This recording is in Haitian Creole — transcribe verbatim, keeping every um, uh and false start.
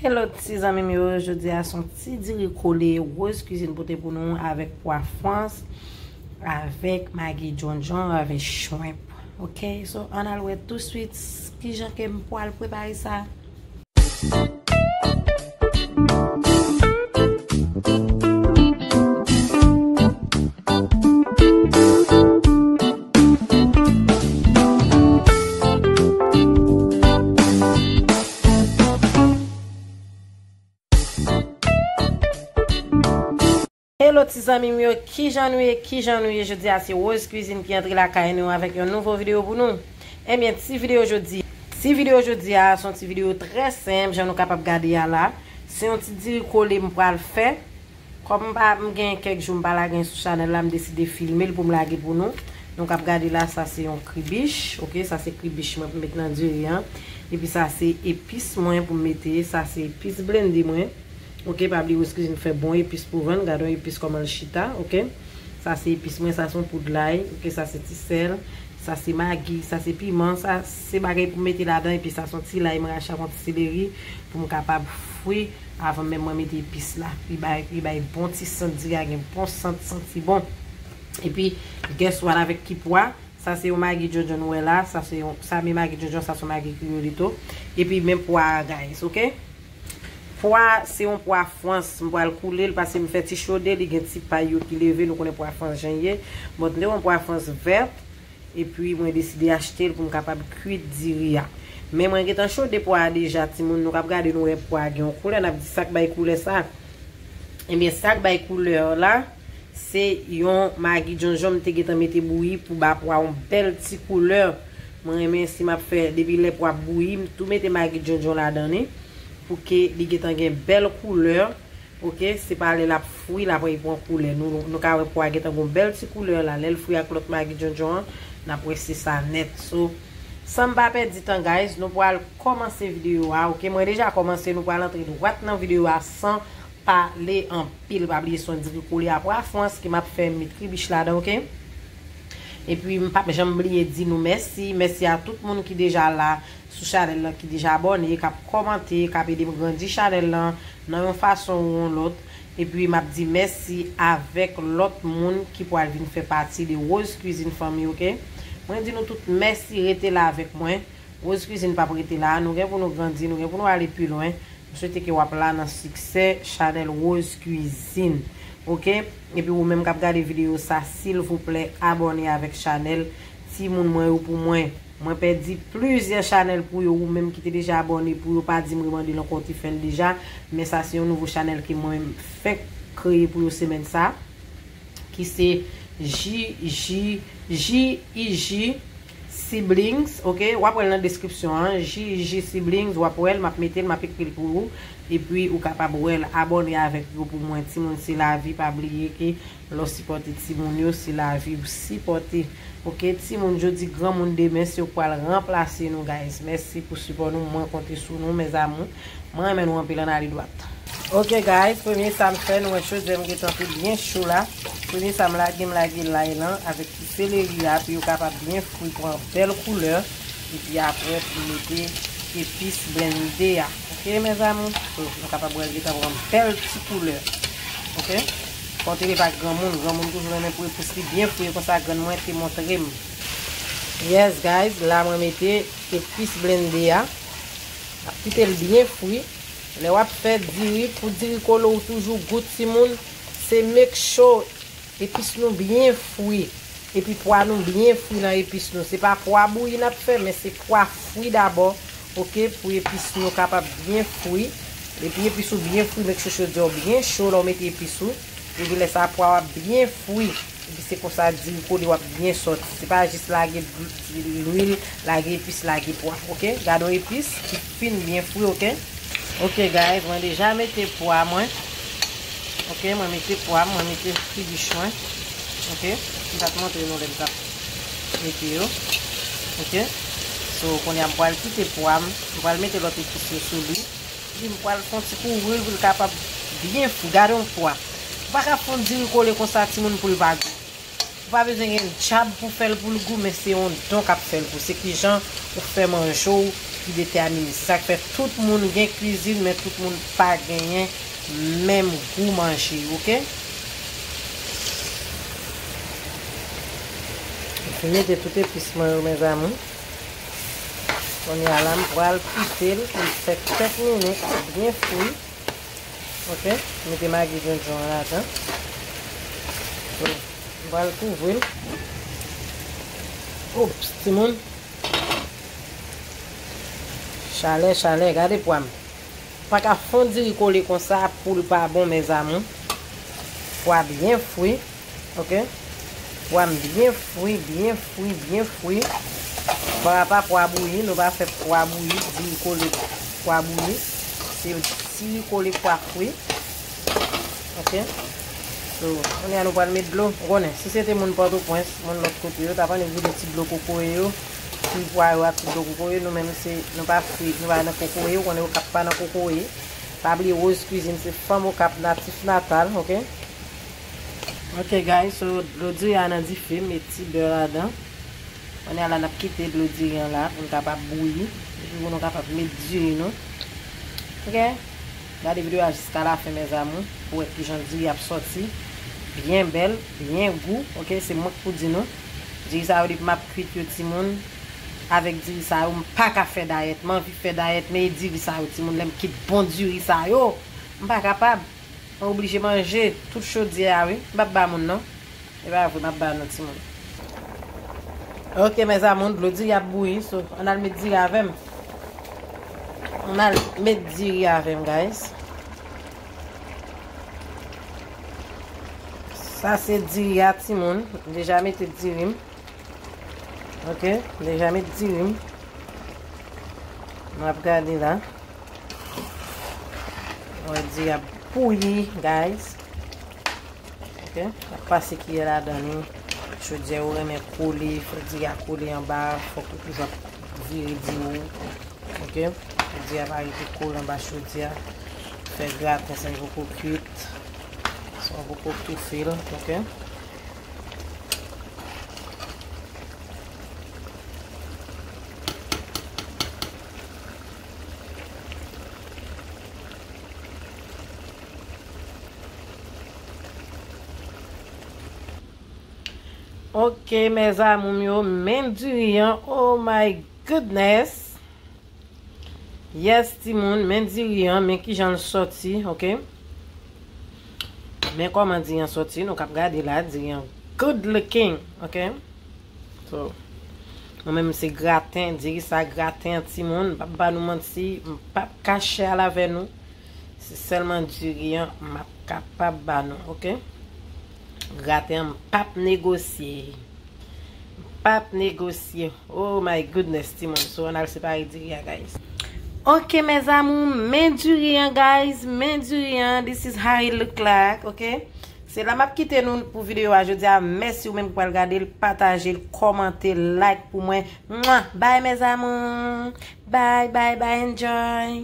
Hello ti zanmi m yo, jodi a se yon ti diri kole Rose Cuisine pote pou nou avèk pwa frans, avèk magi djondjon, avèk shrimp. Ok, so ann al wè touswit kijan ke m pwal prepare sa. Hello ti zanmi m yo, kijan nou ye, kijan nou ye? Jodi a se Rose Cuisine ki antre lakay nou avèk yon nouvo videyo pou nou. Ebyen, ti videyo jodi, ti videyo jodi a se yon ti videyo trè senp, jan nou kapab gade a la. Se yon ti diri kole m pral fè. Kòm m pa, m gen kèk jou m pa lage sou chanèl la, m deside filme l pou m lage pou nou. Nou k ap gade la, sa se yon kribich, ok, sa se kribich mwen pou m met nan diri an. Epi sa se epis mwen pou m mete, sa se epis blende mwen. Ok, pa bliye Rose Cuisine fè bon epis pou vann, gade yon epis kòman l chita, ok. Sa se epis mwen, sa se yon poud lay, ok, sa se ti sèl, sa se magi, sa se piman, sa se bagay pou m mete ladan, epi sa se yon ti lay m rache ak yon ti seleri pou m kapab fri avan menm mwen mete epis la. Li bay, li bay bon ti sant, diri a gen bon sant, santi bon. Epi, guess what avèk ki pwa? Sa se yon magi djondjon nou wè la, sa se yon, sa men magi djondjon, sa se yon magi kriyoleto. Epi men pwa a, guys, ok? Pwa, se yon pwa frans, m pral koule l, paske m fè ti chode, li gen ti pay yo ki leve, nou konnen pwa frans jan l ye. Bon, tande yon pwa frans vèt, epi mwen deside achte l pou m kapab kwit diri a. Men mwen gentan chode pwa a deja, timoun, nou k ap gade, nou wè pwa a gen yon koulè, n ap di sa k bay koulè sa. Ebyen, sa k bay koulè la, se yon magi djondjon m te gentan mete bouyi pou ba pwa yon bèl ti koulè. Mwen renmen si m ap fè, depi lè pwa ap bouyi, m tou mete magi djondjon ladan li pou ke li gentan gen bèl koulè. Ok, se pa lè l ap fri l ap pran koulè. Nou, nou ka wè pwa gentan gon bèl ti koulè la. Lè l fri ak lòt magi djondjon an, n ap wè se sa nèt. So, san m pa pèdi tan, guys, nou pral kòmanse videyo a. Ok, mwen deja kòmanse, nou pral antre dwat nan videyo a san pale anpil. Pa bliye se yon diri kole a pwa frans ke m ap fè, m met kribich ladan, ok? Epi m p ap janm bliye di nou mèsi. Mèsi a tout moun ki deja la sou chanèl lan, ki deja abòne, k ap kòmante, k ap ede m grandi chanèl lan nan yon fason ou yon lòt. Epi m ap di mèsi avèk lòt moun ki pral vin fè pati de Rose Cuisine Family, ok? Mwen di nou tout mèsi, rete la avèk mwen. Rose Cuisine p ap rete la, nou gen pou nou grandi, nou gen pou nou ale pi lwen. M swete ke w ap la nan siksè chanèl Rose Cuisine. Ok? Epi ou menm k ap gade videyo sa, silvouplè, abòne avèk chanèl timoun mwen yo pou mwen. Mwen pèdi plizyè chanèl pou yo, ou menm ki te deja abòne pou yo, pa di m remande l ankò, w te fè l deja. Men sa se yon nouvo chanèl ke mwen fenk kreye pou yo semèn sa. Ki se J J, J I J Siblings, ok? W ap wè l nan deskripsyon an, J J Siblings, w ap wè l, m ap mete l, m ap ekri l pou ou. Epi ou kapab wè l, abòne avèk yo pou mwen. Timoun, se lavi, pa bliye ke lè w sipòte timoun yo, se lavi ou sipòte. Ok, timoun, jodi granmoun, demen se yo k pral ranplase nou, guys. Mèsi pou sipò nou, mwen konte sou nou, mes amours. Mwen renmen nou anpil, ann ale dwat. Ok guys, premye sa m fè, nou wè chodyè m gentan te byen cho la. Premye sa m lage, m lage lay lan avèk ti seleri a pou yo kapab byen fri, pran bèl koulè. Epi apre pou mete epis blende a. Ok mes amours, so nou kapab wè l gentan pran bèl ti koulè. Ok. Konte li pa granmoun, granmoun toujou renmen pou epis li byen fri, konsa grann mwen te montre m. Yes guys, la mwen mete epis blende a. Ap kite l byen fri. Lè w ap fè diri, pou diri kole w toujou gou timoun, se make sure epis nou byen fri. Epi pwa nou byen fri nan epis nou. Se pa pwa bouyi n ap fè, men se pwa fri dabò. Ok, pou epis nou kapab byen fri. Epi epis ou byen fri, make sure chodyè w byen cho lè w mete epis ou. Epi lè sa a pwa w ap byen fri. Epi se konsa diri kole w ap byen sòti. Se pa jis lage lwil, lage epis, lage pwa. Ok? Gade yon epis ki fin byen fri, ok? Ok guys, mwen deja mete pwa mwen. Ok, mwen mete pwa m, mwen mete kribich mwen. Ok? M pa t montre nou lè m t ap mete yo. Ok? So, kounye a m pral kite pwa m, m pral mete lòt epis yo sou li. Epi m pral fè yon ti kouvri l pou l kapab byen fri. Gade yon pwa. Ou pa ka fè yon diri kole konsa timoun pou l pa gou. Ou pa bezwen gen djab pou fè l pou l gou, men se yon don k ap fè l pou ou. Se kijan ou fè manje w, ki detèmine. Se sa k fè tout moun gen kwizin, men tout moun pa genyen menm gou manje, oke? M fin mete tout epis mwen yo, mes amours. Kounye a la, m pral kite l pou l fè kèk minit, byen fri. Oke, mete magi djondjon an ladan. So, m pral kouvri l. Oups, timoun. Chalè, chalè, gade pwa m. Pa ka fon diri kole konsa pou l pa bon, mes amours. Pwa byen fri. Oke? Pwa m byen fri, byen fri, byen fri. Pwa pa pwa bouyi, nou pa fè pwa bouyi, diri kole pwa bouyi. Se diri kole pwa fri. Oke? So, kounye a nou pral met dlo. Ou konnen, si se te moun Pòtoprens, moun lòt kote yo, t ap annik vide ti dlo kokoye yo, ti pwa yo ak ti dlo kokoye. Nou menm se, nou pa fri, nou pa nan kokoye, ou konnen Okap pa nan kokoye. Pa bliye Rose Cuisine se fanm Okap natif natal, oke? Ok guys, so dlo diri a nan dife, met ti bè ladan. Kounye a la n ap kite dlo diri an la pou l kapab bouyi. Epi pou nou kapab met diri nou. Ok? Gade videyo a jiska lafen mes amours pou wè kijan diri ap sòti. Byen bèl, byen gou. Ok, se mwen k pou di nou. Diri sa yo depi m ap kwit yo timoun. Avèk diri sa yo, m pa ka fè dayèt. M anvi fè dayèt, men e diri sa yo timoun. Lè m kwit bon diri sa yo, m pa kapab. Mwen oblije manje tout chodyè a wi. M p ap ba moun non. E pa vre, m ap ba nou timoun. Ok mes amours, dlo diri ap bouyi, so ann al met diri avè m. Ann al met diri avè m guys. Sa se diri a timoun. M deja mete diri m. Ok, m deja met diri m. M ap gade la. Wè diri ap bouyi guys. Ok, n ap pase kiyè ladan li. Chodyè ou renmen kole, fè diri a kole anba, fòk ou toujou ap vire diri ou. Ok, diri a pa rete kole anba chodyè. Fè graten san li poko kwit. San ou poko toufe l, ok. Ok mes amours m yo, men diri an, oh my goodness. Yes timoun, men diri an, men kijan l sòti, ok. Men kòman diri an sòti, nou k ap gade la, diri an good looking, ok. So, mwen menm se graten, diri sa graten an timoun, m p ap ba nou manti, m p ap kache al avè nou. Se sèlman diri an m ap kapab ba nou, ok. Graten an m p ap negosye. M p ap negosye. Oh my goodness timoun. So ann al separe diri a guys. Ok mes amours, men diri an guys, men diri an. This is how it look like, ok. Se la m ap kite nou pou videyo a jodi a. Mèsi ou menm ki pral gade l, pataje l, kòmante, like pou mwen. Mwa! Bye mes amours. Bye, bye, bye, enjoy.